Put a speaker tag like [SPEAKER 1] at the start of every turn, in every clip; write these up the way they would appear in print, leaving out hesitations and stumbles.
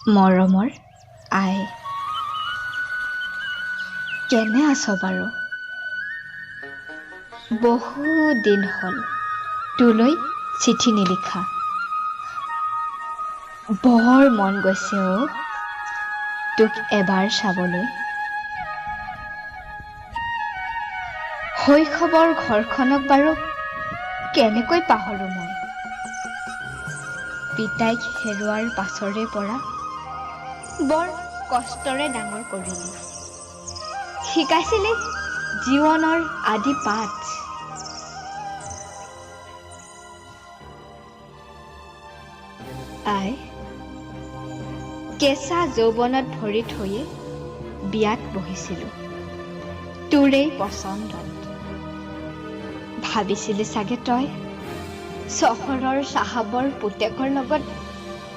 [SPEAKER 1] মৰমৰ আই, কেনে আছ বাৰু? বহু দিন হ'ল তোলৈ চিঠি নিলিখা। বৰ মন গৈছে অ' তোক এবাৰ চাবলৈ। শৈশৱৰ ঘৰখনক বাৰু কেনেকৈ পাহৰোঁ মই? পিতাইক হেৰুৱাৰ পাছৰে পৰা বৰ কষ্টৰে ডাঙৰ কৰিলি, শিকাইছিলি জীৱনৰ আদি পাঠ। আই, কেঁচা যৌৱনত ভৰি থৈয়ে বিয়াত বহিছিলোঁ তোৰেই পচন্দত। ভাবিছিলি চাগে তই চহৰৰ চাহাবৰ পুতেকৰ লগত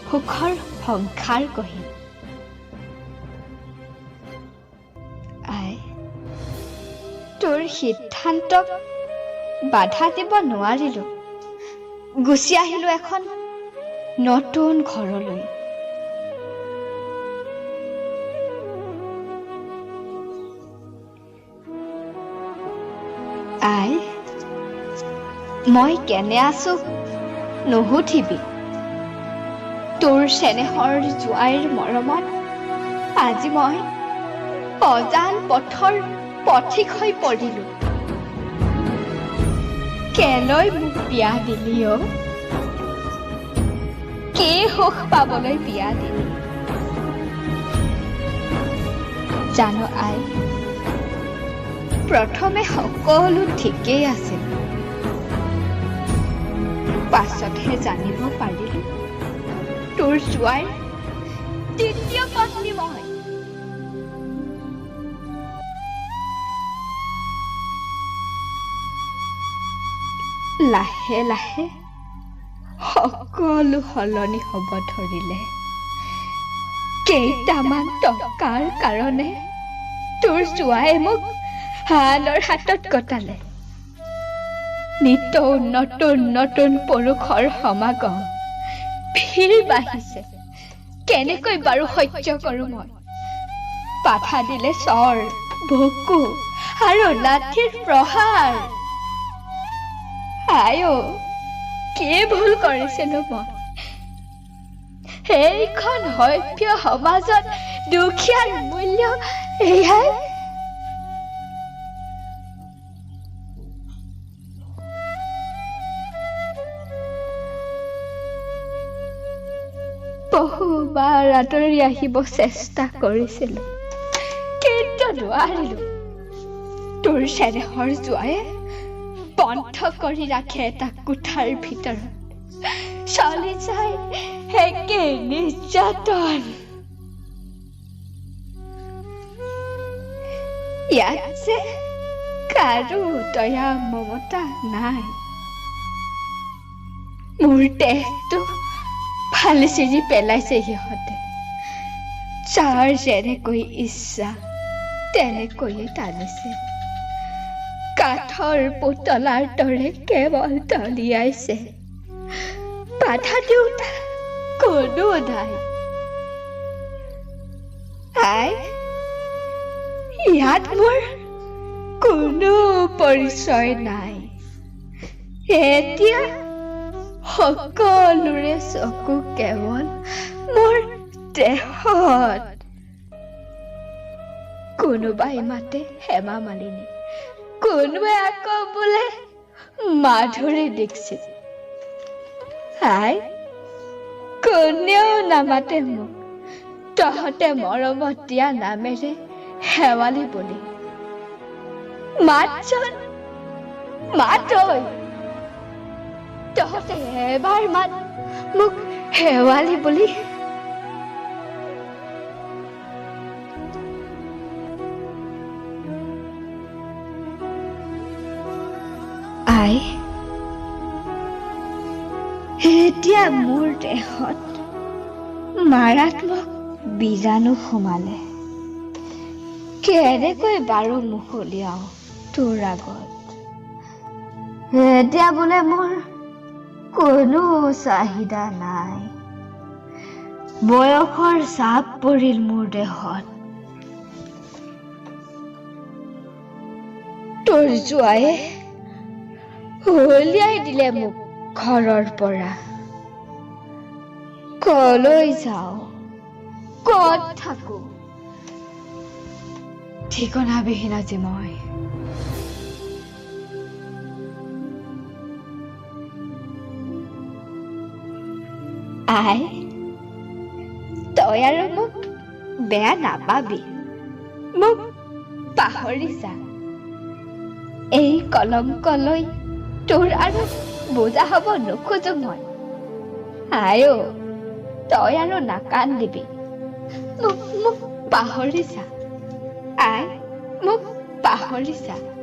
[SPEAKER 1] সুখৰ সংসাৰ গঢ়িম। আই, তোৰ সিদ্ধান্তক বাধা দিব নোৱাৰিলোঁ, গুচি আহিলোঁ এখন নতুন ঘৰলৈ। আই, মই কেনে আছো নুসুধিবি। তোৰ চেনেহৰ জোঁৱাইৰ মৰমত আজি মই অজান পথৰ পথিক হৈ পৰিলো। কেলৈ মোক বিয়া দিলি অ'? কি সুখ পাবলৈ বিয়া দিলি? জানো আই, প্ৰথমে সকলো ঠিকেই আছিল, পাছতহে জানিব পাৰিলো তোৰ জোঁৱাইৰ দ্বিতীয় পত্নী মই। লাহে লাহে সকলো সলনি হ'ব ধৰিলে। কেইটামান টকাৰ কাৰণে তোৰ জোঁৱায়ে মোক আনৰ হাতত গতালে। নিতৌ নতুন নতুন পুৰুষৰ সমাগম, ভিৰ বাঢ়িছে। কেনেকৈ বাৰু সহ্য কৰোঁ মই? বাধা দিলে চৰ, ভুকু আৰু লাঠিৰ প্ৰহাৰ। আই অ', কি ভুল কৰিছিলো মই? এইখন সভ্য সমাজত দুখীয়াৰ মূল্য এয়াই? বহুবাৰ আঁতৰি আহিব চেষ্টা কৰিছিলো, কিন্তু নোৱাৰিলো। তোৰ চেনেহৰ জোঁৱায়ে বন্ধ কৰি ৰাখে এটা কোঠাৰ ভিতৰত, চলি যায় একে নিৰ্যাতন। ইয়াত যে কাৰো দয়া মমতা নাই। মোৰ দেহটো ফালি চিৰি পেলাইছে সিহঁতে। যাৰ যেনেকৈ ইচ্ছা তেনেকৈয়ে টানিছে। কাঠৰ পুতলাৰ দৰে কেৱল দলিয়াইছে, বাধা দিওঁতা কোনো নাই। আই, ইয়াত মোৰ কোনো পৰিচয় নাই। এতিয়া সকলোৰে চকু কেৱল মোৰ দেহত। কোনোবাই মাতে হেমা মালিনী, কোনোবাই আকৌ বোলে মাধুৰী দীক্ষিত। আই, কোনেও নামাতে মোক তহঁতে মৰমত দিয়া নামেৰে শেৱালি বুলি। মাতচোন, মাত ঐ, তহঁতে এবাৰ মাত মোক শেৱালি বুলি। আই, এতিয়া মোৰ দেহত মাৰাত্মক বীজাণু সোমালে। কেনেকৈ বাৰু মুখ উলিয়াওঁ তোৰ আগত? এতিয়া বোলে মোৰ কোনো চাহিদা নাই। বয়সৰ চাপ পৰিল মোৰ দেহত। তোৰ জোঁৱায়ে উলিয়াই দিলে মোক ঘৰৰ পৰা। কলৈ যাওঁ, ক'ত থাকো, ঠিকনাবিহীন আজি মই। আই, তই আৰু মোক বেয়া নাপাবি, মোক পাহৰি যা। এই কলংকলৈ তোৰ আৰু বোজা হ'ব নোখোজো মই। আই অ, তই আৰু নাকান্দিবি, মোক মোক পাহৰি যা। আই, মোক পাহৰি যা।